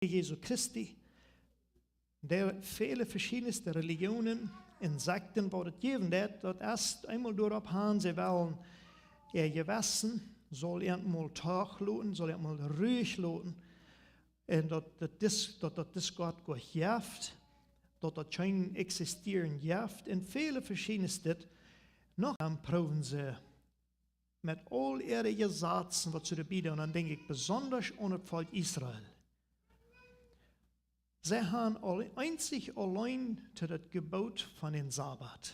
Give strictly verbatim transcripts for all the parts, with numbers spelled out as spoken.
Jesu Christi, de väle veschiedne Relijionen un Sekten, waut et jäwen deit, daut es eemol doaropp han, see wellen äa Jewessen saul eemol toch loten, saul eemol ruich loten. Un daut daut dis, daut daut dis Gott goa jeft, daut daut kjeen Existieren jeft. Un väle veschiedne, noch dan proowen see met aul äare Jesazen, waut see doabie doonen, dan denkj ekj besonda aun daut Volkj Israel. See han aul eenzich auleen to daut Jeboot von dän Sabat.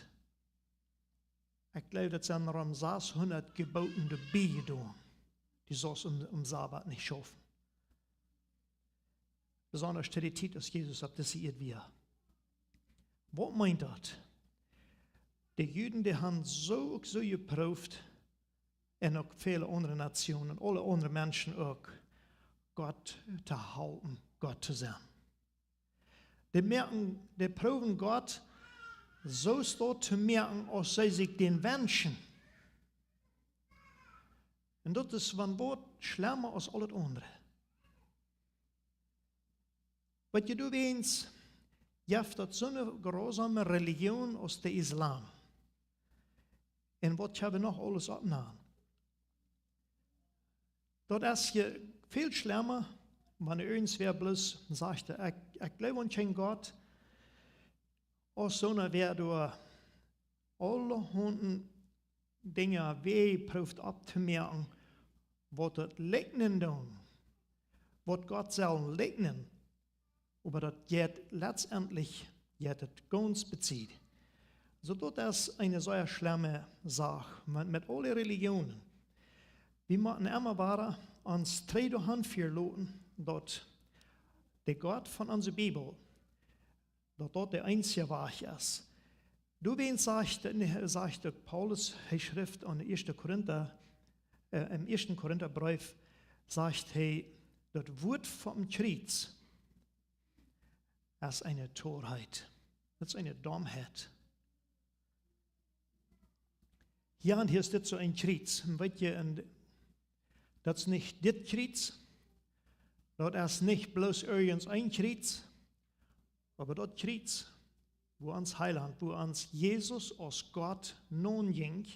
Ekj jleew, daut sent rom sashundat Jebooten doabie jedonen. Dee sull aum, aum Sabat nich schaufen. Besonda to dee Tiet, aus Jesus opp dise Ieed wia. Waut meent daut? De Juden, dee han soo uk soo jeprooft, un uk väle aundre Nationen, aule aundre Menschen uk, Gott to halpen, Gott to sennen. Dee moaken, dee proowen Gott soo stoakj to moaken, aus see sikj dän wenschen. Un daut es wan waut schlemma aus aul daut aundre. Waut jie doawäajen, jeft daut soone grausome Relijoon aus de Islam. Un waut jie noch aules oppnanen. Daut es je väl schlemma, wan irjentwäa bloos sajcht, ekj, ekj jleew aun kjeen Gott, aus soona wäa doa aulahaunt Dinja wäa prooft opptomoaken, waut daut likjnen doonen, waut Gott sellen likjnen, oba daut jeit letztendlich, jeit et gaunz besied. Soo daut es eene sea schlemme Sach, met, met aule Relijoonen. Wie motten emma wada ons trigj doahan veloten, daut de Gott von onse Bibel, daut daut de eensje Wajch es. Doawäajen sajcht, sajcht uk Paulus, hee schrift aun de ieeschte Korinta, äh, em ieeschten Korintabreef, sajcht hee, daut Wuat vom Kjriez es eene Torheit. Daut es eene Domheit. Hia un hia es dit soo een Kjriez. Un weet jie, un daut es nich dit Kjriez. Daut es nich bloos irjent een Kjriez. Oba daut Kjriez, wua ons Heilaunt, wua ons Jesus aus Gott nojinkj,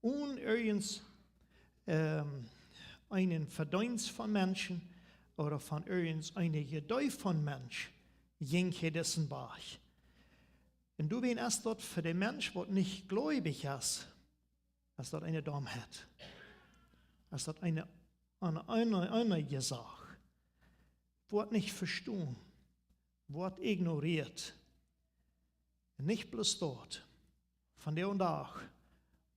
onen irjent, ähm, eenen Vedeenst von Menschen ooda von irjent eene Idee von Mensch, jinkj hee disen Wajch. Un doawäajen es daut fa dän Mensch, waut nich gleubich es, es daut eene Domheit. Es daut eene, eene, eene, eene Sach. Woat nich vestonen, woat ignorieet. Un nich bloos daut. Vondoag,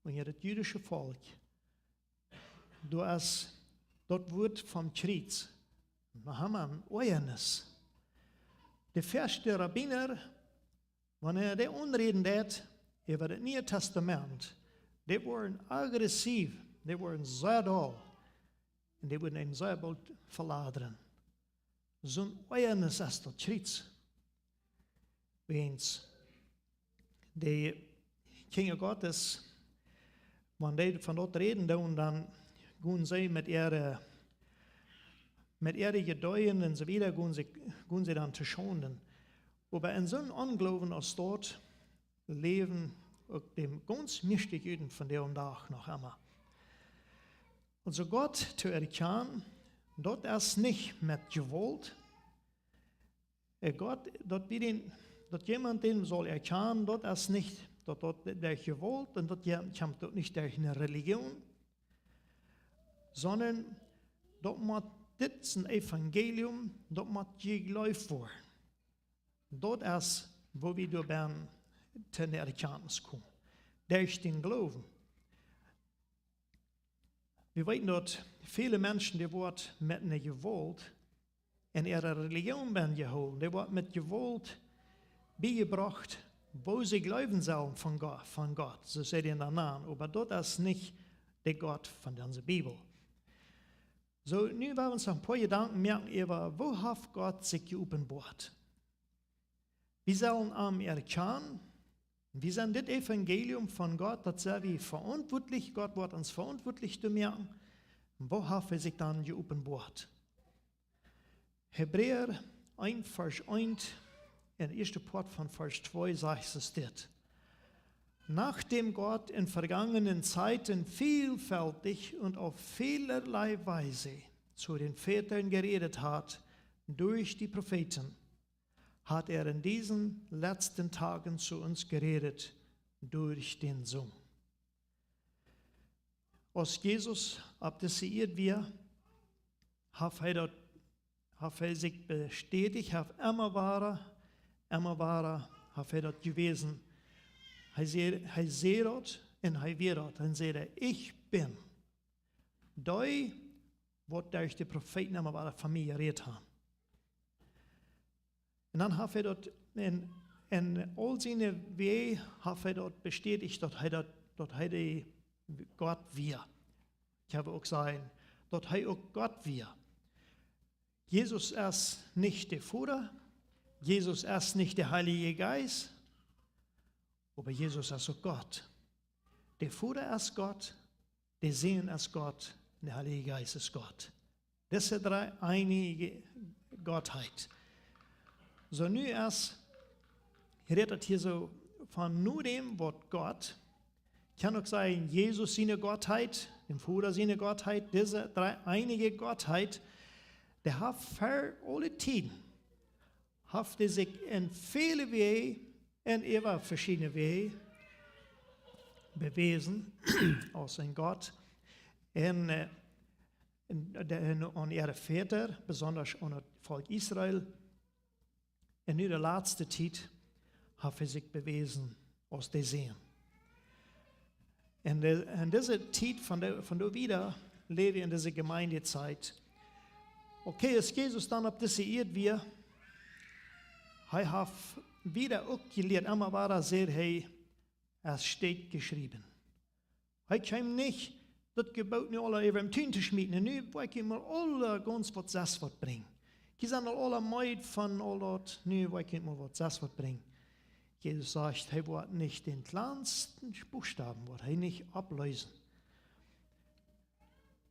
wan jie daut jüdische Volkj, doa es daut Wuat vom Kjriez, noch emma een Oajanis. De ieeschte Rabbiner, wan hee dee aunräden deed äwa daut Niee Tastament, dee worden aggressiv, dee worden sea doll. Un dee wudden am sea boolt veladren. Soon Oajanis es daut Kjriez. Wäajens de Kjinja Gottes, wan dee von daut räden doonen, dan gonen see met äare, met äare Ideeen un soo wieda, gonen see, gonen see dan to Schaunden. Oba en soon Ongloowen aus daut läwen uk de gaunz mieeschte Juden vondoag noch emma. Aulsoo Gott to erkjanen, daut es nich met Jewault. Äh, Gott, daut wie dän, daut jemaunt dän saul erkjanen, daut es nich, daut, daut derch Jewault un daut je-, kjemt uk nich derch eene Relijoon, sonda daut mott dit sien Evangelium, daut mott jejleeft woaren. Daut es, woo wie doa bie to de Erkjantnis komen. Derch dän Gloowen. Wie weeten daut väle Menschen, dee woat met eene Jewault en äare Relijoon benn jehoolen, dee woat met Jewault biejebrocht, woo see jleewen sellen von Go-, von Gott, soo säd hee dan aun. Oba daut es nich de Gott von onse Bibel. Soo, nu well wie ons een poa Jedanken moaken äwa, woo haft Gott sikj jeopenboat? Wie sellen am erkjanen. Wie sent dit Evangelium von Gott, daut sent wie veauntwuatlich, Gott woat ons veauntwuatlich doamoaken. Un woo haft hee sikj dan jeopenboat? Hebräa eins, Varsch eins, en de ieeschte Poat von Varsch twee, sajcht et dit: Nachdem Gott in vergangenen Zeiten vielfältig und auf vielerlei Weise zu den Vätern geredet hat durch die Propheten, hat er in diesen letzten Tagen zu uns geredet durch den Sohn. Aus Jesus opp dise Ieed wia, haft hee daut, haft hee sikj bestäticht, haft emma wada, emma wada, haft hee daut jewäsen. Hee säd, hee säd daut un hee wia daut. Dan säd hee: Ich bin dee, waut derch de Profeeten emma wada von mie jerät haben. Un dan haft hee daut en, en aul siene Wäaj, haft hee daut bestäticht, daut hee daut, daut hee de Gott wia. Ekj wull uk sajen, daut hee uk Gott wia. Jesus es nich de Voda, Jesus es nich de Heilje Jeist, oba Jesus es uk Gott. De Voda es Gott, de Sän es Gott un de Heilje Jeist es Gott. Dise dree eenje Gottheit. Soo nu es, hee rät daut hia soo von nu däm Wuat Gott, kaun uk sajen, Jesus siene Gottheit, däm Voda siene Gottheit, dise dree eenje Gottheit, dee haft ver aule Tieden, haft hee sikj en väle Wäaj un äwa veschiedne Wäaj bewäsen aus een Gott. Un, äh, un, de, un aun äare Väta, besonda aun daut Volkj Israel. Un nu de latste Tiet haft hee sikj bewäsen aus de Sän. En de, en dise Tiet von de, von doa wieda läw wie en dise Jemeendezeit. Okay, aus Jesus dan opp dise Ieed wia, hee haft wieda uk jelieet, emma wada säd hee: Es steit jeschräwen. Hee kjeem nich, daut Jeboot nu aula äwa dän Tun to schmieten. Un nu woa ekj junt mol aula gaunz waut sest waut brinjen. Jie sent aul aula meed von aul daut, nu woa ekj junt mol waut sest waut brinjen. Jesus sajcht, hee woat nich dän kjlansten Buchstaben, woat hee nich oppläsen.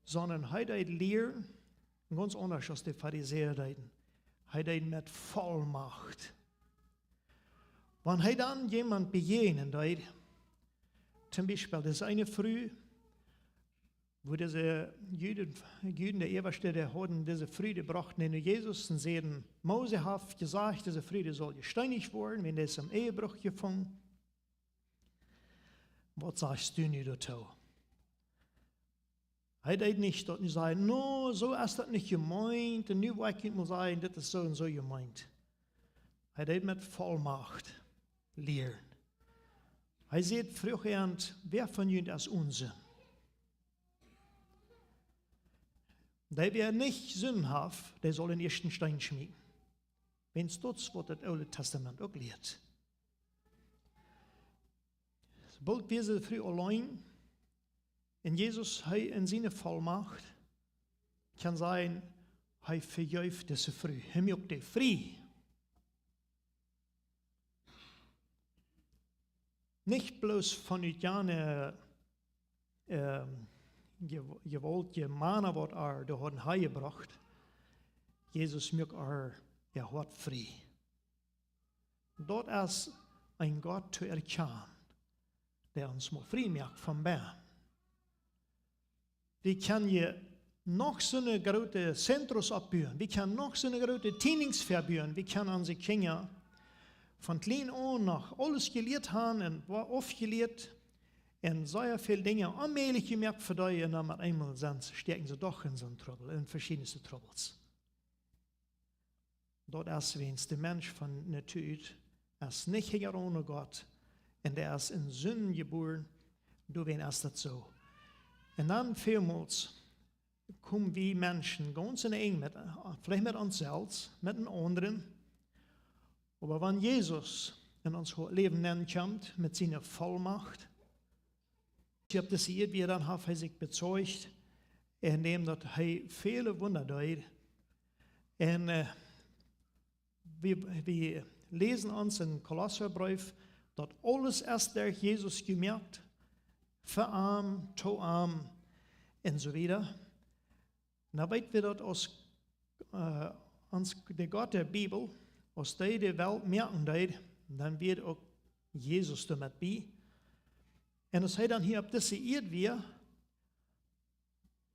Sonda hee deed lieren, gaunz aundasch aus de Farisäa deeden. Hee deed met Vollmacht. Wan hee dan wäm bejäajnen deed, toom Biespel, daut es eene Fru, wua dise Juden, Juden, de Äwaschte, dee hauden dise Fru, dee brochten no Jesus un säden: Mose haft jesajcht, dise Fru, dee saul jesteenicht woaren, wiels dee es em Ehebruch jefungen. Waut sajchst du nu doatoo? Hee deed nich daut nu sajen: No, soo es daut nich jemeent, un nu woa ekj junt mol sajen, dit es soo un soo jemeent. Hee deed met Vollmacht lieren. Hee säd, fruach an: Wäa von junt es one Sän? Dee, wäa nich Sind haft, dee saul dän ieeschten Steen schmieten. Wiels daut es waut daut Oole Tastament uk lieet. Soo boolt wia dise Fru auleen, un Jesus, hee en siene Vollmacht, kaun sajen, hee vejeef dise Fru, hee muak dee frie. Nich bloos von ut jane, ähm, Je-, jewaultje Mana, waut ar doa hauden hanjebrocht. Jesus muak ar äa Hoat frie. Daut es een Gott to erkjanen, dee ons mol frie moakt von bennen. Wie kjennen hia noch soone groote Zentren oppbuen. Wie kjennen noch soone groote Tienings oppbuen. Wie kjennen onse Kjinja von kjlien aun noch aules jelieet haben un wa-, aufjelieet un sea väl Dinja onmäajlich jemoakt fa dee un dan met eemol sent see, stäakjen see doch en soon Trubbel, en veschiedne Trubbels. Daut es, wiels de Mensch von Natua es nich hinjaraun no Gott un dee es en Sind jebuaren, doawäajen es daut soo. Un dan välmols komen wie Menschen gaunz en Enj met, veleicht met ons selfst, met eenen aundren. Oba wan Jesus en ons Ho-, Läwen nenkjemt met siene Vollmacht, hia opp dise Ieed wia, dan haft hee sikj bezecht, en däm daut hee väle Wunda deed. Un, äh, wie, wie läsen ons em Kolossabreef, daut aules es derch Jesus jemoakt, fa am, to am un soo wieda. Dan weet wie daut aus, äh, ons, de Gott de Bibel, aus dee de Welt moaken deed, dan wia uk Jesus doamet bie. Un aus hee dan hia opp dise Ieed wia,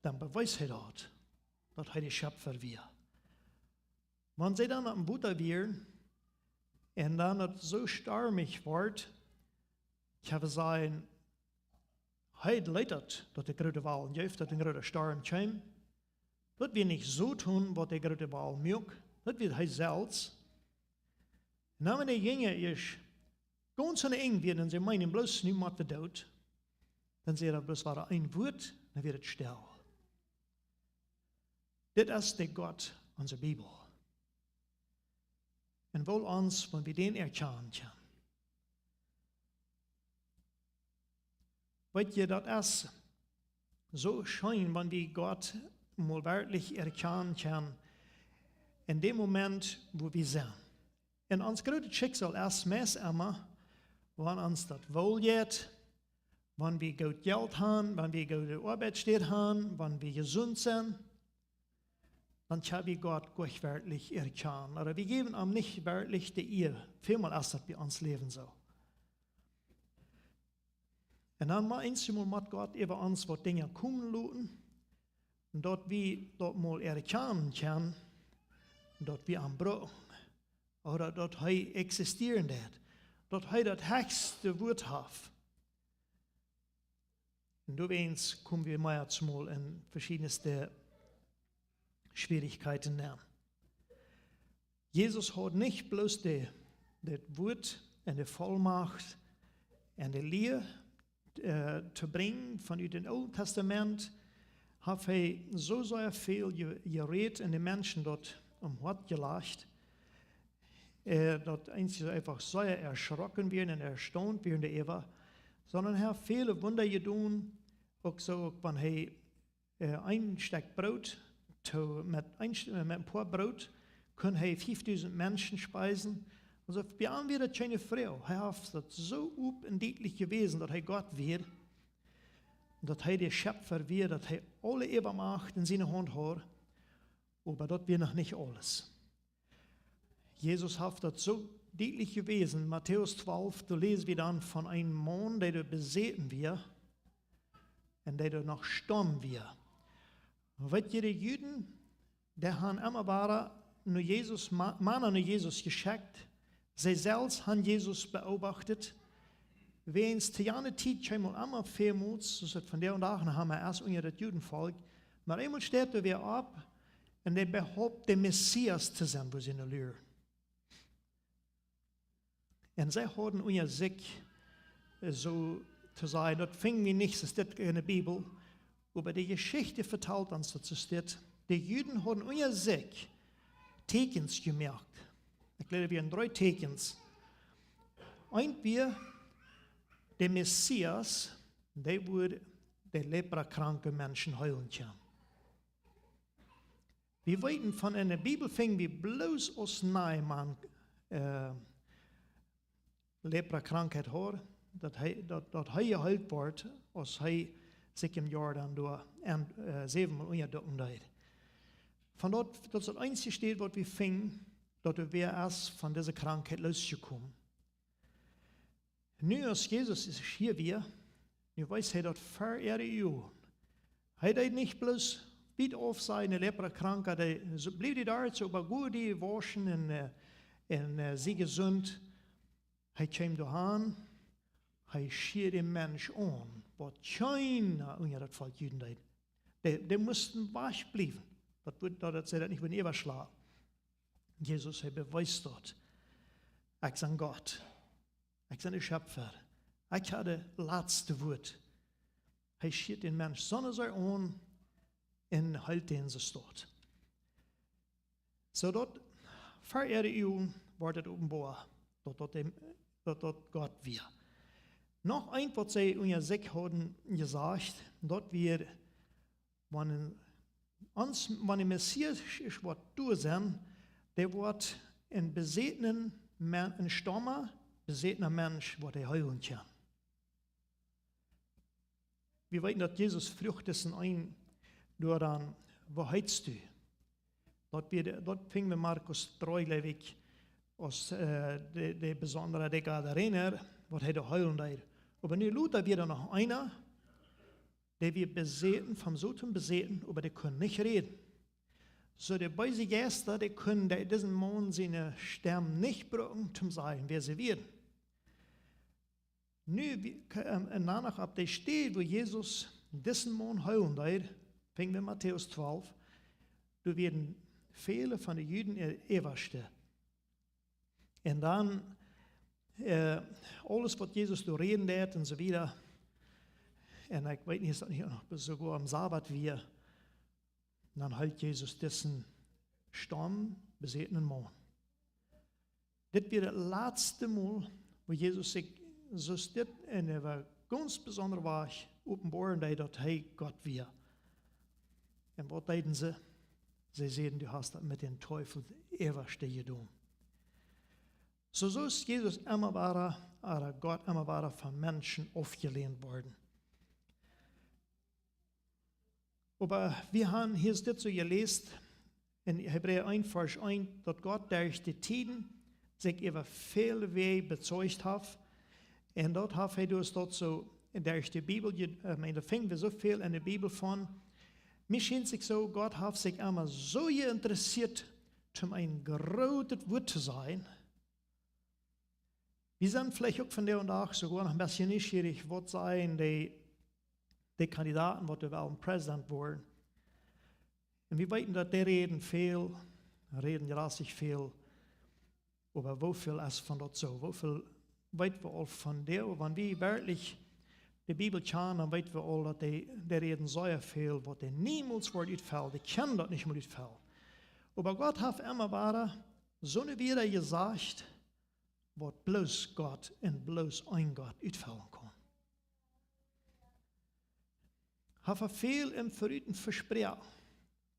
dan bewees hee daut, daut hee de Schöpfa wia. Wan see dan opp em Wota wieren un dan daut soo stormich wort, ekj wudd sajen, hee leet daut, daut de groote Walen jeef, daut een groota Storm kjeem. Daut wia nich soo tun, waut de groote Wal muak, daut wia hee selfst. Un dan, wan de Jinja ieescht gaunz aun de Enj wieren un see meenden, bloos nu motten wie doot, dan säd hee bloos wada een Wuat, dan wia et stell. Dit es de Gott onse Bibel. Un woo ons, wan wie dän erkjanen kjennen. Weet jie, daut es soo scheen, wan wie Gott mol werkjlich erkjanen kjennen, en däm Moment, wua wie sent. Un ons grootet Schicksal es meist emma, wan ons daut woll jeit, wan wie goot Jelt han, wan wie goode Oabeitsstäd han, wan wie jesunt sent, dan kjenn wie Gott nich werkjlich erkjanen. Ooda wie jäwen am nich werkjlich de Ea. Välmol es daut bie ons Läwen soo. Un dan mott eensjemol mott Gott äwa ons waut Dinja komen loten, daut wie daut mol erkjanen kjennen, daut wie am brucken. Ooda daut hee eksistieren deit. Daut hee daut hechste Wuat haft. Un doawäajen komen wie meist mol en veschiedne Schwierichkjeiten nenn. Jesus haud nich bloos de, daut Wuat un de Vollmacht un de Lia, äh, to brinjen von ut daut Oole Tastament, haft hee soo sea väl je-, jerät un de Menschen daut aum Hoat jelajcht, äh, daut eenje eefach sea erschrocken wieren un erstaunt wieren doaräwa, sonda hee haft väle Wunda jedonen, uk soo, uk wan hee, äh, een Stekj Broot to, met een St-, met een poa Broot kunn hee fiefdusent Menschen speisen. Aulsoo, bie am wia daut kjeene Froag. Hee haft daut soo op un dietlich jewäsen, daut hee Gott wia, daut hee de Schöpfa wia, daut hee aule Äwamacht en siene Haunt haud. Oba daut wia noch nich aules. Jesus haft daut soo dietlich jewäsen. Matäus twalf, doa läs wie dan von een Maun, dee doa besäten wia un dee doa noch stomm wia. Weet jie, de Juden, dee han emma wada no Jesus, Ma-, Mana no Jesus jeschekjt. See selfst han Jesus beobacht. Wäajens to jane Tiet kjeem aul emma väl Moot, soo aus et vondoag dän Dach noch emma es unja daut Judenvolkj. Oba eemol steit doa wäa opp un dee behaupt, de Messias to sennen, wua see no luaren. Un see hauden unja sikj, äh, soo to sajen, daut finj wie nich, soo steit en de Bibel, oba de Jeschicht vetalt ons, daut soo steit. De Juden hauden unja sikj Tieekjens jemoakt. Ekj jleew, daut wieren dree Tieekjens. Eent wia, de Messias, dee wudd de leprakranke Menschen heelen kjennen. Wie weeten von, en de Bibel finj wie bloos aus Naaman, äh, Leprakrankheit haud, daut hee, daut, daut hee jeheelt wort, aus hee sikj em Jordan doa en, äh, säwenmol unjaducken deed. Von daut, daut es daut eensje Städ, waut wie finjen, daut doa wäa es von dise Krankheit loosjekomen. Nu, aus Jesus es hia wia, nu wees hee daut ver äare Uagen. Hee deed nich bloos wiet auf sennen, de Leprakranke, dee, soo bliew dee doa, soo, oba go die wauschen un, äh, un, äh, sie jesunt. Hee kjeem doa aun, hee schieed dän Mensch aun, waut kjeena unja daut Volkj Juden deed. Dee, dee musten wajchbliewen. Daut wudd, daut, daut see daut nich wudden äwaschlagen. Jesus, hee bewees daut. Ekj sie Gott. Ekj sie de Schöpfa. Ekj hab daut latste Wuat. Hee schieed dän Mensch sonda sea aun un heelt dän soo stoakj. Soo daut ver äare Uagen wort et openboa, daut daut däm, daut daut Gott wia. Noch eent, waut see unja sikj hauden jesajcht, daut wia, wan een, ons, wan de Messias es, woat doa sennen, dee woat een besätna Men-, een stomma, besätna Mensch woat hee heelen kjennen. Wie weeten, daut Jesus fruach disen eenen doa dan: "Woo heetst du?" Daut, wia de, daut finj wie Markus dree, jleew ekj, aus äh, de, de besondra, de Gadarener, waut hee doa heelen deed. Oba nu lota wia doa noch eena, dee wia besäten, vom Soton besäten, oba dee kunn nich räden. Soo de beese Jeista, dee kunnen de, disen Maun siene Stemm nich brucken, toom sajen, wäa see wieren. Nu, wie, k- ähm, un dan noch opp de Städ, wua Jesus disen Maun heelen deed, finj wie Matäus twalf, doa wieren väle von de Juden äa Äwaschte. Un dan äh, aules, waut Jesus doa räden deed un soo wieda. Un ekj weet nich, es daut nich noch soogoa aum Sabat wia, dan heelt Jesus disen stommen, besätenen Maun. Dit wia daut latste Mol, wua Jesus sikj soo dit en eene gaunz besondre Wies openboaren deed, daut hee Gott wia. Un waut deeden see? See säden: "Du hast daut met dän Teufel äwaschte jedonen." Soo, soo es Jesus emma wada, ooda Gott emma wada von Menschen aufjelehnt worden. Oba wie haben hia dit soo jeläst en Hebräa eent, Varsch eent, daut Gott derch de Tieden sikj äwa väl Wäaj bezeugt haft. Un daut haft hee dus daut soo derch de Bibel, je- äh, ekj meen, doa finj wie soo väl en de Bibel von. Mie schient sikj soo, Gott haft sikj emma soo jeinteresseet, om een grootet Wuat to sajen. Wie sent veleicht uk vondoag dän Dach soogoa noch een bät nieschierich, waut sajen de, de Kandidaten, waut doa wellen President woaren. Un wie weeten, daut dee räden väl, räden jrasich väl, oba woo väl es von daut soo? Woo väl weeten wie aul von dee? Wan wie werkjlich de Bibel kjanen, dan weeten wie aul, daut dee, dee räden sea väl, waut dee niemols woat utfellen. Dee kjennen daut nich mol utfellen. Oba Gott haft emma wada soone Wieed jesajcht, waut bloos Gott un bloos een Gott utfellen kaun. Haft hee väl em Veruten vesproaken.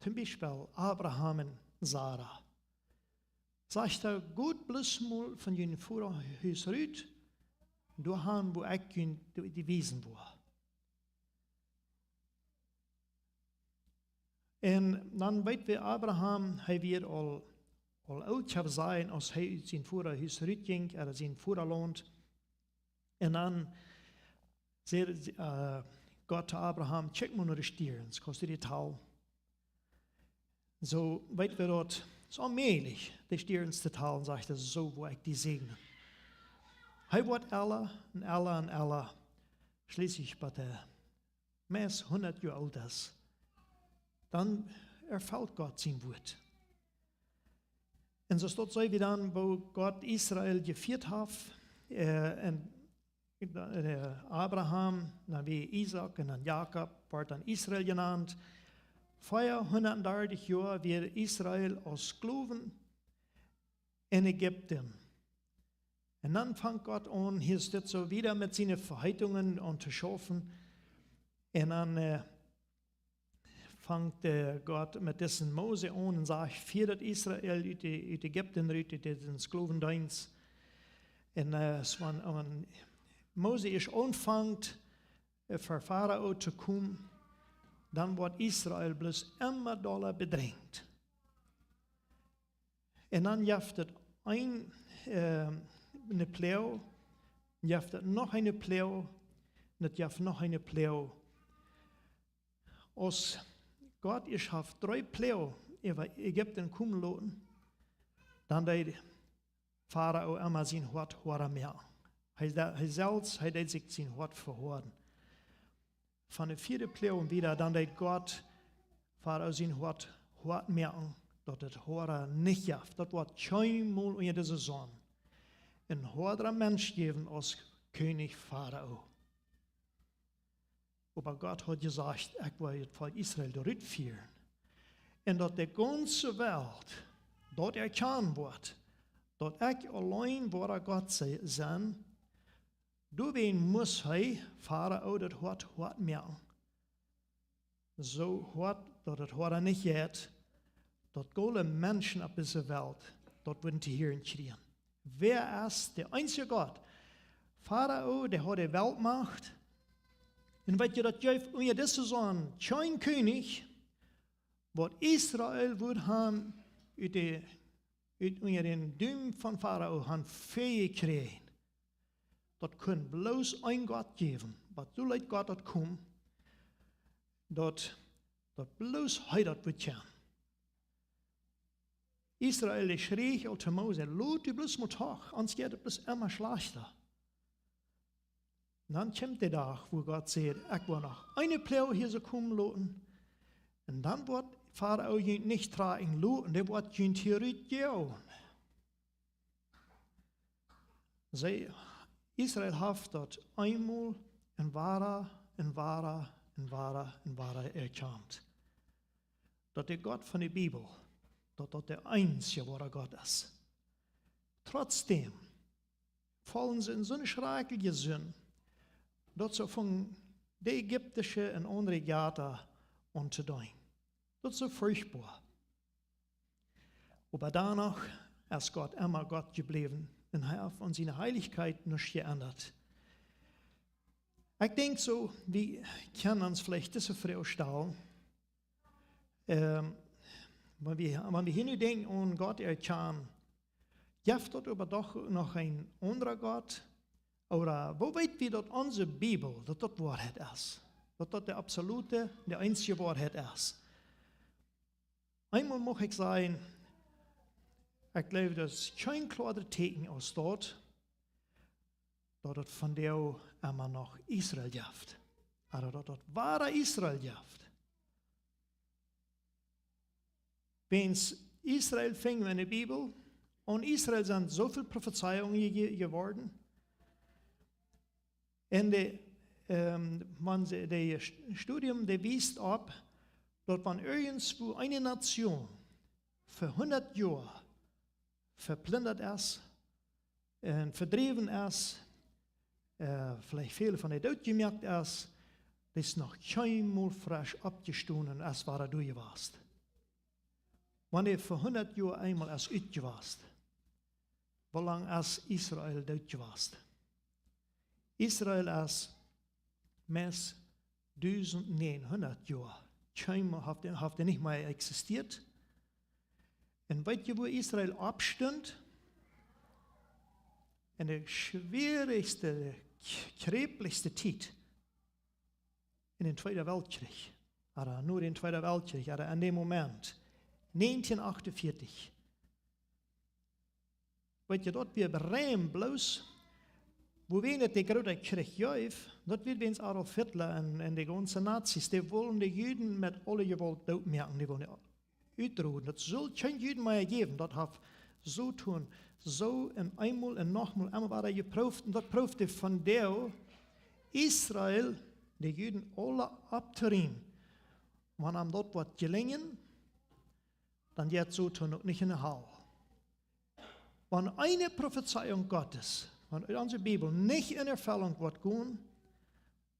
Toom Biespel Abraham un Sara. Sajcht hee: "Got bloos mol von jun Vodahuus rut, doahan, wua ekj junt dee, dee wiesen woa." Un dan weet wie, Abraham, hee wia aul, aul oolt, kaun wie sajen, aus hee ut sien Vodahuus rutjinkj, ooda sien Vodalaunt. Un dan säd äh, Gott to Abraham: "Kjikj mol no de Stierns, kaust du dee talen?" Soo weet wie daut, es onmäajlich, de Stierns to talen, sajcht hee, soo woa ekj die säajnen. Hee woat ella un ella un ella, schlieslich bat hee meist hundat Joa oolt es. Dan erfelt Gott sien Wuat. Un soo steit hee wada aun, woo Gott Israel jefieet haft, äh, un äh, Abraham, dan wia Isaak un dan Jakob, woat dan Israel jenant. Veahundatdartich Joa wia Israel aus Sklowen en Ägipten. Un dan fangt Gott aun, hia steit soo wada met siene Veheitungen aun to schaufen. Un dan äh, fangt äh, Gott met disen Mose aun un sajcht: "Fieet daut Israel ut de, ut Ägipten rut, ut disen Sklowendeenst." Un äh, es wan, wan Mose ieescht aunfangt, äh, ver Farao to komen, dan woat Israel bloos emma dolla bedrenjt. Un dan jeft et een, äh, eene Ploag, jeft et noch eene Ploag, un et jeft noch eene Ploag. Aus Gott ieescht haft dree Ploag äwa Ägipten komen loten, dan deed Farao emma sien Hoat hoada moaken. Hee, hee selfst, hee deed sikj sien Hoat vehoaden. Von de vieede Ploag aun wada, dan deed Gott Farao sien Hoat hoat moaken, daut et hoada nich jeft. Daut woat kjeenmol unja dise Sonn een hoadra Mensch jäwen aus Kjennich Farao. Oba Gott haud jesajcht: "Ekj woa daut Volkj Israel doa rut fieren." Un daut de gaunze Welt daut erkjanen woat, daut ekj auleen woara Gott sie, sie, doawäajen must hee Farao daut Hoat hoat moaken. Soo hoat, daut et hoada nich jeit, daut aule Menschen opp dise Welt daut wudden to hieren kjrieen. Wäa es de eensje Gott? Farao, dee haud de Weltmacht. Un weet jie, daut jeef unja dise Sonn kjeen Kjennich, waut Israel wudd haben ut de, ut unja dän Dumen von Farao han väajekjräajen. Daut kunn bloos een Gott jäwen, oba soo leet Gott daut komen, daut, daut bloos hee daut wudd kjennen. Israel, dee schrieech aul to Mose: "Lot die bloos mol doch, ons jeit daut bloos emma schlajchta." Un dan kjemt de Dach, wua Gott sajcht: "Ekj woa noch eene Ploag hia soo komen loten. Un dan woat Farao junt nich trigj loten, dee woat junt hia rut joagen." See, Israel haft daut eemol un wada un wada un wada un wada erkjant, daut de Gott von de Bibel, daut daut de eensje woare Gott es. Trotzdäm faulen see en soone schrakjliche Sind, daut see fungen de ägiptische un aundre Jetta aun to deenen. Daut es soo furchtboa. Oba doano es Gott emma Gott jebläwen un hee haft aun siene Heilichkjeit nuscht jeendat. Ekj denkj soo, wie kjennen ons veleicht dise Froag stalen. Ähm, wan wie, wan wie hia nu denkjen aun Gott erkjanen, jeft daut oba doch noch een aundra Gott? Ooda woo weet wie daut onse Bibel, daut daut Woarheit es? Daut daut de absolute, de eensje Woarheit es? Eemol mucht ekj sajen, ekj jleew, daut es kjeen kloaret Tieekjen aus daut, daut et vondoag emma noch Israel jeft. Ooda daut et woare Israel jeft. Wäajens Israel finjen wie enne Bibel. Aun Israel sent soo väl Profezeiungen je-, jeworden. Un de, ähm, wan see, de St-, Studium, dee wiest opp, daut wan irjentwua eene Nation fa hundat Joa veplundat es un vedräwen es, äh, veleicht väle von dee dootjemoakt es, daut es noch kjeenmol fresch oppjestonen es, wua daut jewast. Wan dee fa hundat Joa eemol es utjewast, woo lang es Israel doot jewast? Israel es meist dusent näajenhundat Joa. Kjeenmol haft, haft dee nich mea eksistieet. Un weet jie, wua Israel oppstunt? En de schwierichste, de kj-, kjräpelichste Tiet. En dän Tweeden Weltkjrich. Ooda no dän Tweeden Weltkjrich, ooda en dän Moment. Näajentieen achtunvieetich. Weet jie, daut wia rein bloos, wua wie nich de groote Kjrich jeef, daut wia wäajens Adolf Hitler un, un de gaunze Nazis, dee wullen de Juden met aule Jewault dootmoaken, dee wullen dee utroden. Daut sull kjeen Juden mea jäwen. Daut haft Soton soo un eemol un nochmol emma wada jeprooft. Un daut prooft vondoag Israel, de Juden aule opptonieen. Wan am daut woat jelinjen, dan jeit Soton uk nich enne Hal. Wan eene Profezeiunk Gottes, wan onse Bibel nich en Erfellunk woat gonen,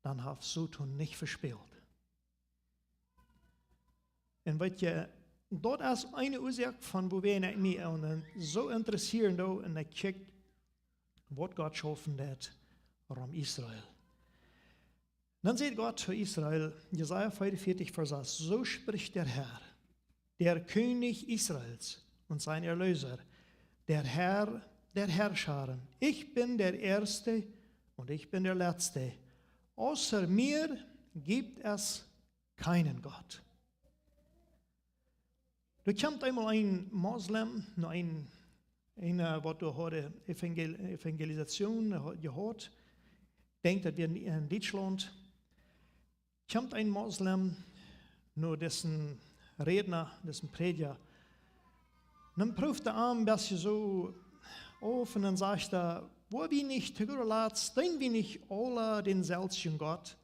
dan haft Soton nich vespält. Un weet jie, daut es eene Uasoak von wuarom ekj mie aun soo interessieren doo un ekj kjikj, waut Gott schaufen deed rom Israel. Dan sajcht Gott to Israel, Jesaja vieeunvieetich, Varsch sas: So spricht der Herr, der König Israels und sein Erlöser, der Herr der Herrscharen: Ich bin der Erste und ich bin der Letzte. Außer mir gibt es keinen Gott. Doa kjemt eemol een Moslem, no een, een, äh, waut doa haud Evangel-, Evangelisation, äh, jehaut. Denkj, daut wia en, en Dietschlaunt. Kjemt een Moslem no disen Rädna, disen Prädja. Dan proowt hee am een bät soo auf un dan sajcht hee: Woa wie nich tolatst, deen wie nich aule dänselwjen Gott?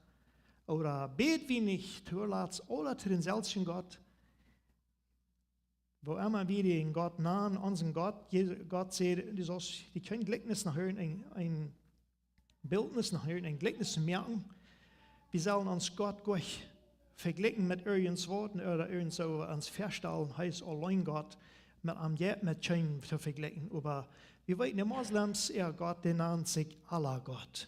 Ooda bäd wie nich tolatst aule to dänselwjen Gott? Woo emma wie dän Gott nanen, onsen Gott, Je-, Gott säd, du saust die kjeen Jlikjnis no irjent een, een Bildnis, no irjent een Jlikjnis moaken. Wie sellen ons Gott goanich vejlikjen met irjentwaut, ooda irjent soo ons väastalen, hee es auleen Gott, met am jeit met kjeen to vejlikjen. Oba wie weeten, de Moslems, äa Gott, dee nant sikj Allah Gott.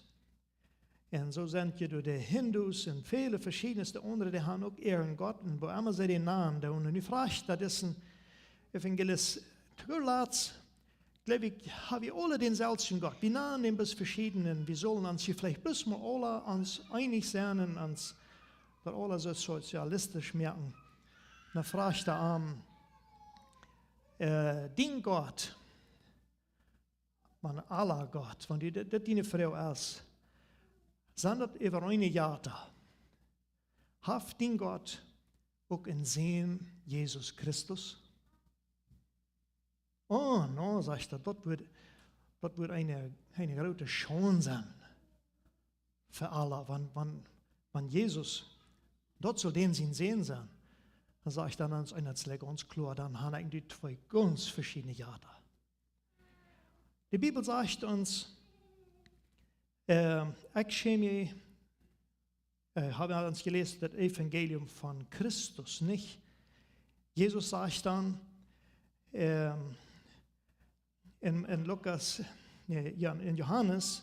Un soo sent je doa de Hindus un väle veschiedne aundre, dee han uk äaren Gott, un woo emma see dän nanen doonen. Un nu frajcht hee disen, Evangelist Turlatz, jleew ekj, ha wie aule dänselwjen Gott. Wie nanen dän bloos veschieden. Wie sellen ons hia veleicht bloos mol aule ons eenich sennen un ons daut aule soo sozialistisch moaken. Dan fruach hee am, äh, dien Gott, wan aule Gott, wan du dit, dit diene Froag es, sent daut äwa eene Jata? Haft dien Gott uk een Sän, Jesus Christus? Oh, no, sajcht hee, daut woat, daut woat eene, eene groote Schaund sennen fa aule, wan, wan, wan Jesus, daut saul dän sien Sän sennen. Dan sajcht hee dan ons, un daut es gaunz kloa, dan ha ekj dee twee gaunz veschiedne Jata. De Bibel sajcht ons, äh, ekj schäm mie, äh, ha wie ons jeläsen, daut Evangelium von Christus, nich? Jesus sajcht dan, ähm, en, en Lukas, nä, jo, en Johanes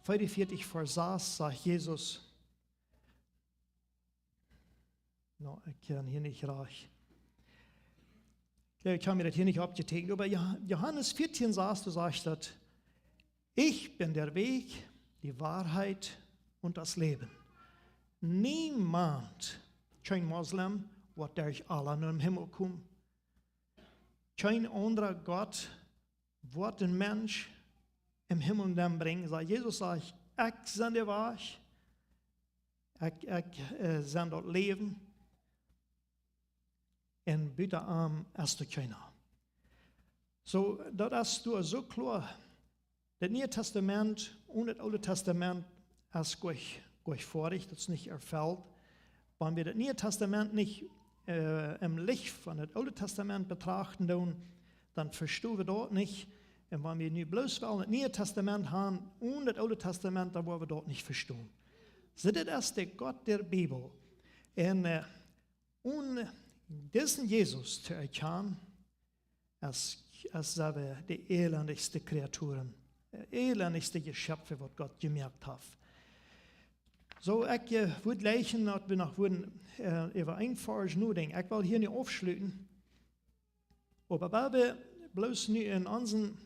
vieeunvieetich Varsch sas sajcht Jesus, no, ekj kaun hia nich rajcht. Jo, ekj hab mie daut hia nich oppjeteekjent, oba Jo-, Johanes vieetieen sas, doa sajcht daut: Ich bin der Weg, die Wahrheit und das Leben. Niemand, kjeen Moslem, woat derch Allah nom Himmel komen. Kjeen aundra Gott woat een Mensch em Himmel nenbrinjen. Sajcht Jesus, sajcht: Ekj sie de Wajch, ekj, ekj, äh, sie daut Läwen, un buta mie es doa kjeena. Soo, daut es doa soo kloa. Daut Niee Tastament un daut Oole Tastament es goanich, goanich foadich, daut es nich erfelt. Wan wie daut Niee Tastament nich, äh, em Licht von daut Oole Tastament betrachten doonen, dan vestonen wie daut nich. Un wan wie nu bloos wellen daut Niee Tastament haben un daut Oole Tastament, dan woaren wie daut nich vestonen. Soo, dit es de Gott der Bibel. Un, äh, un disen Jesus to erkjanen, es, es sent wie de elendichste Kreaturen, äh, elendichste Jeschöpfe, waut Gott jemoakt haft. Soo, ekj, äh, wudd jleichen, daut wie noch wudden, äh, äwa een Varsch nodenkjen. Ekj well hia nu aufschluten. Oba wan wie bloos nu en onsen,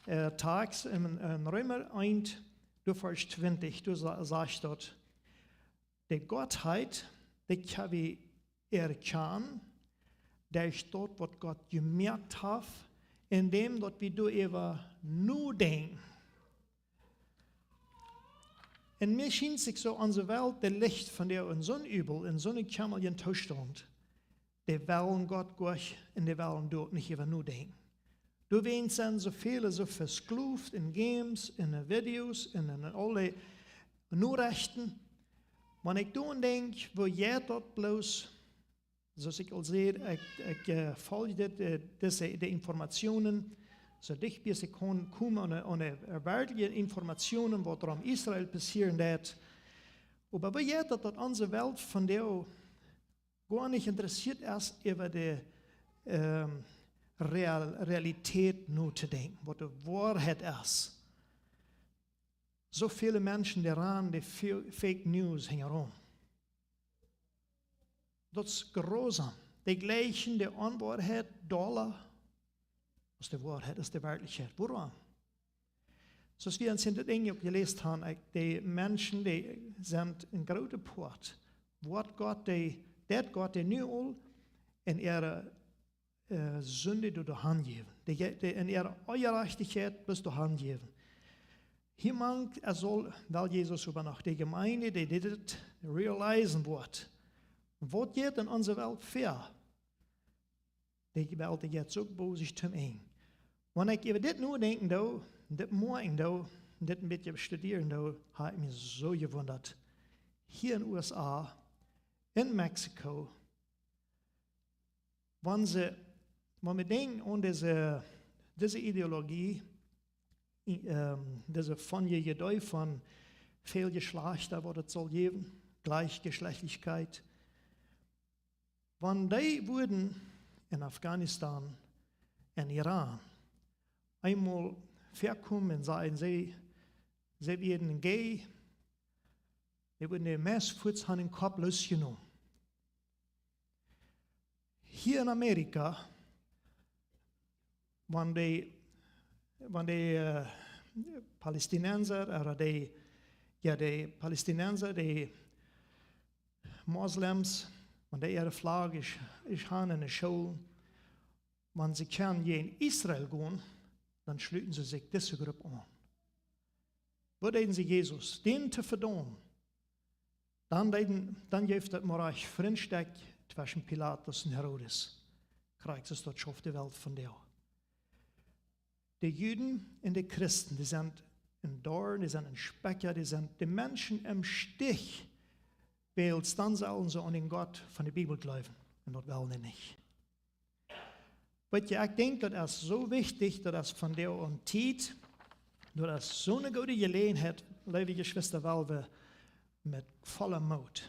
äh, Tekst en, en Reema eent, doa Varsch twintich, doa sa-, sajcht daut: De Gottheit, dee kjenn wie erkjanen derch daut, waut Gott jemoakt haft, endäm daut wie doaräwa nodenkjen. Un mie schient sikj soo, onse Welt, dee licht vondoag en soon Übel, en soon kjammeljen Toostaunt, dee wellen Gott goanich un dee wellen doa nich äwa nodenkjen. Doawäajen sent soo väle soo vesklooft en Games, en Videos un en aule Norechten. Wan ekj doaraun denkj, woo jeit daut bloos, soo aus ekj aul säd, ekj, ekj, äh, folj dit, äh, dise, de Informationen, soo dicht bie aus ekj kaun komen aun de, aun de, äh, werkjliche Informationen, waut rom Israel passieren deit. Oba woo jeit daut, daut onse Welt vondoag goanich interessieet es, äwa de, ähm, Real-, Realität notodenkjen, waut de Woarheit es. Soo väle Menschen, dee rannen de Fe-, Fake News hinjaraun. Daut es grusom. Dee jleichen de Onwoarheit dolla aus de Woarheit, aus de Werkjlichkjeit. Wuarom? Soo aus wie ons en dit Enj uk jeläst haben, ekj, de Menschen, dee sent een groota Poat, woat Gott, dee, daut Gott, dee nu aul en äare, äh, Sind doa hanjäwen. Dee, dee en äare Onjerajchtichkjeit bloos doa hanjäwen. Hia mank, et saul, well Jesus oba noch de Jemeent, dee dit realisen woat. Waut jeit en onse Welt ver? De Welt jeit uk bosich tom Enj. Wan ekj äwa dit nodenkjen doo, dit moakjen doo, dit een bät studieren doo, hab ekj mie soo jewundat. Hia en U S A, en Mexiko, wan see, wan wie denkjen aun dise, dise Ideologie, i-, ähm, dise von je Idee von väl Jeschlajchta, waut et saul jäwen, Gleichgeschlechtlichkeit, wan dee wudden en Afghanistan un Iran eemol väakomen un sajen, see, see wieren gay, dee wudden de meist fuaz von dän Kopp loosjenomen. Hia en Amerika, Wan de, wan de äh, Palästinensa, ooda de, jo, de Palästinensa, de Moslems, wan dee äare Flagg es, es han enne Schoolen, wan see kjennen jäajen Israel gonen, dan schluten see sikj dise Grupp aun. Waut deeden see Jesus? Dän to vedaumen. Dan deeden, dan jeef daut mau een Frintstekj tweschen Pilatus un Herodes. Krakjt soo aus daut schauft de Welt vondoag. De Juden un de Christen, dee sent em Doa, dee sent em Spekja, dee sent de Menschen em Stich, wiels dan sellen see aun dän Gott von de Bibel jleewen. Un daut wellen dee nich. Weet jie, ekj denkj, daut es soo wichtich, daut es vondoag aun Tiet, daut es soo eene goode Jeläajenheit, leewe Jeschwista, wiels wie met volla Moot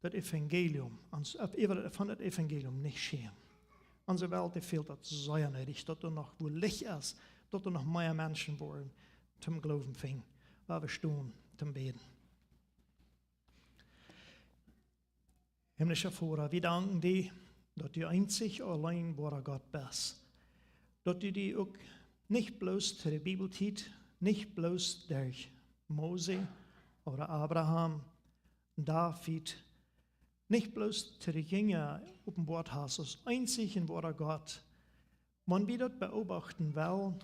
daut Evangelium, ons, äwa, von daut Evangelium nich schämen. Onse Welt, dee feelt daut sea needich, daut doa noch wua Licht es, daut doa noch mea Menschen woaren toom Gloowen finjen, wua wie stonen toom bäden. Himmlischa Voda, wie danken die, daut du eenzich auleen woara Gott best. Daut du die uk nich bloos to de Bibeltiet, nich bloos derch Mose ooda Abraham, David, nich bloos to de Jinja openboat hast aus eenzich un woara Gott. Wan wie daut beobachten wellen,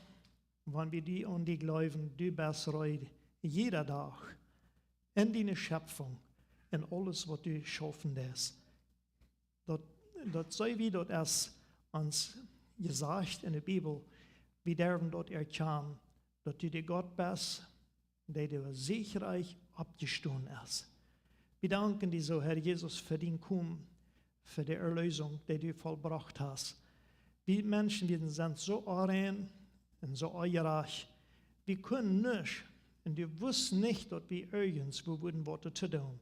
wan wie die aun die jleewen, du best reed, jieda Dach, en diene Schepfunk, en aules waut du schaufen deist. Daut, daut see wie, daut es ons jesajcht en de Bibel, wie derwen daut erkjanen, daut du de Gott best, dee doa siegreich oppjestonen es. Wie danken die soo, Herr Jesus, fa dien Komen, fa de Erlösung, dee du vollbrocht hast. Wie Menschen, wie sent soo onrein un soo onjerajcht. Wie kunnen nuscht, un du wusst nich, daut wie irjent wua wudden waut to doonen,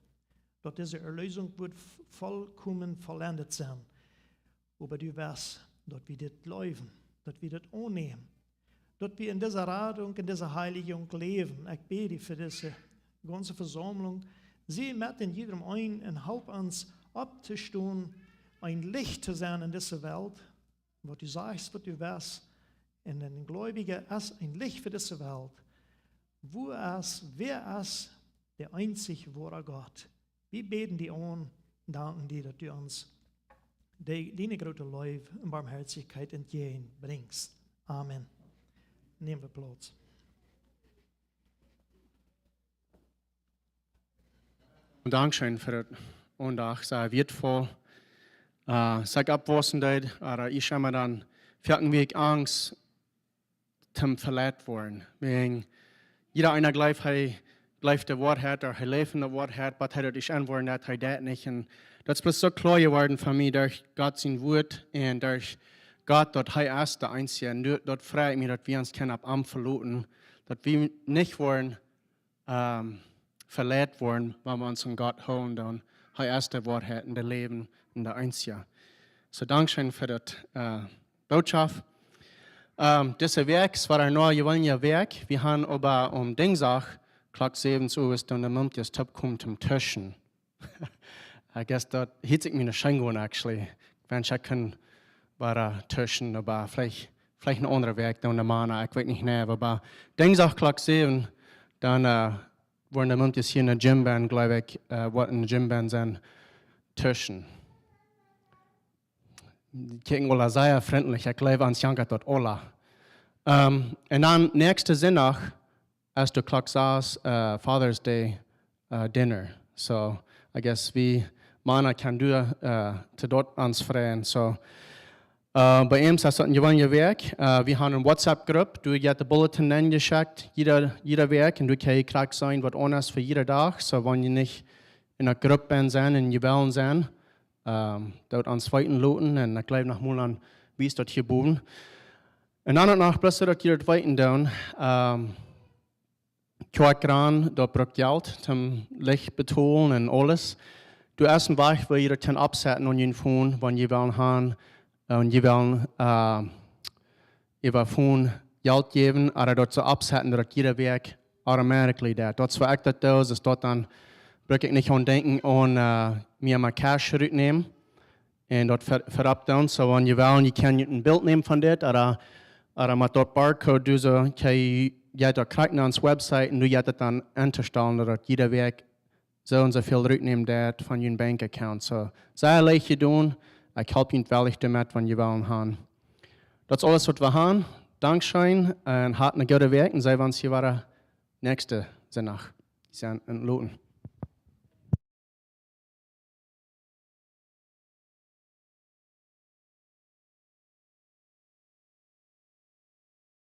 daut dise Erlösung wudd v-, vollkomen vollendet sennen. Oba du wist, daut wie dit jleewen, daut wie dit aunnämen, daut wie en dise Radunk, en dise Heiligung läwen. Ekj bäd die fa dise gaunze Vesaumlunk. Sie met en jiedrem eenen un halp ons opptostonen, een Licht to sennen en dise Welt. Waut du sajchst, waut du west, un een Gleubja es een Licht fa dise Welt. Wua es, wäa es de eenzich woara Gott? Wie bäden die aun, danken die, daut du ons de, diene groote Leew un Barmhoatichkjeit entjäajen brinjst. Amen. Näm wie Plauz. Dankscheen fa daut Aundacht, sea wieetvoll. Äh, aus ekj oppwaussen deed, ooda ekj emma dan, foaken wia ekj angst, toom veleit woaren. Wäajen jieda eena jleeft, hee jleeft de Woarheit, ooda hee läft en de Woarheit, oba hee daut nich enwoaren, daut hee daut nich. Un daut es bloos soo kloa jeworden fa mie derch Gott sien Wuat un derch Gott, daut hee es de eenzje. Un daut, daut freit mie, daut wie ons kjennen opp am veloten, daut wie nich woaren ähm, veleit woaren, wan wie ons aun Gott hoolen, dan hee es de Woarheit un daut Läwen un de eenzje. Soo, dankscheen fa daut, äh, Bootschoft. Ähm, dise Wäakj es wada eene jeweenelje Wäakj. Wie haben oba aum Dinjsdach, Klock säwen Uas, dan de Mumkjes toopkomen toom Tuschen. I guess daut hieet sikj mie scheen aun, actually. Wan ekj kunn wada tuschen, oba veleicht, veleicht eene aundre Wäakj dan de Mana, ekj weet nich, nä, oba Dinjsdach Klock säwen, dan, äh, woaren de Mumkjes hia en de Gym benn, jleew ekj, äh, woat en de Gym benn sennen tuschen. Dee kjikjen aula sea frintlich, ekj jleew, ons jankat daut aula. Ähm, un dan näakjsten Sinndach, es de Klock sas, äh, Father's Day, äh, Dinner. So, I guess wie Mana kjennen doa, äh, to daut ons freien. So, äh, bie ons es daut eene jeweenelje Wäakj. Äh, wie haben eene WhatsApp-Grupp, doa jeit de Bulletin enjeschekjt, jieda, jieda Wäakj, un doa kjenn jie krakjt seenen, waut aundasch fa jieda Dach. So, wan jie nich en eene Grupp benn sennen un jie wellen sennen, ähm, daut ons weeten loten, un ekj jleew noch mol aun, woo es daut hia bowen. Un dan uk noch, bloos daut jie daut weeten doonen, ähm, Kjoakj ran, daut brukt Jelt, toom Licht betolen un aules. Doa es een Wajch, woo jie daut kjennen oppsetten aun jun Phone, wan jie wellen haben, äh, wan jie wellen, äh, äwa Phone Jelt jäwen, ooda daut soo oppsetten, daut jieda Wäakj automatically deit. Daut es, woo ekj daut doo, es daut dan, bruk ekj nich aun denkjen, aun, äh, mie mien Cash rutnämen. Un daut ver-, verrappt dan, soo wan jie wellen, jie kjennen een Bilt nämen von dit, ooda Ooda met daut barcode, du, soo kjrie jie daut krakjt no ons website un du jeit daut dan entostalen, daut jieda Wäakj soo un soo väl rutnämen deit von jun bank account. Soo, sea leicht jedonen. Ekj halp junt wellich doamet, wan jie wellen han. Daut es aules waut wie han. Dankscheen un hat ne goode Wäakj un see wie ons hia wada näakjsten Sindach. Wie sent entloten.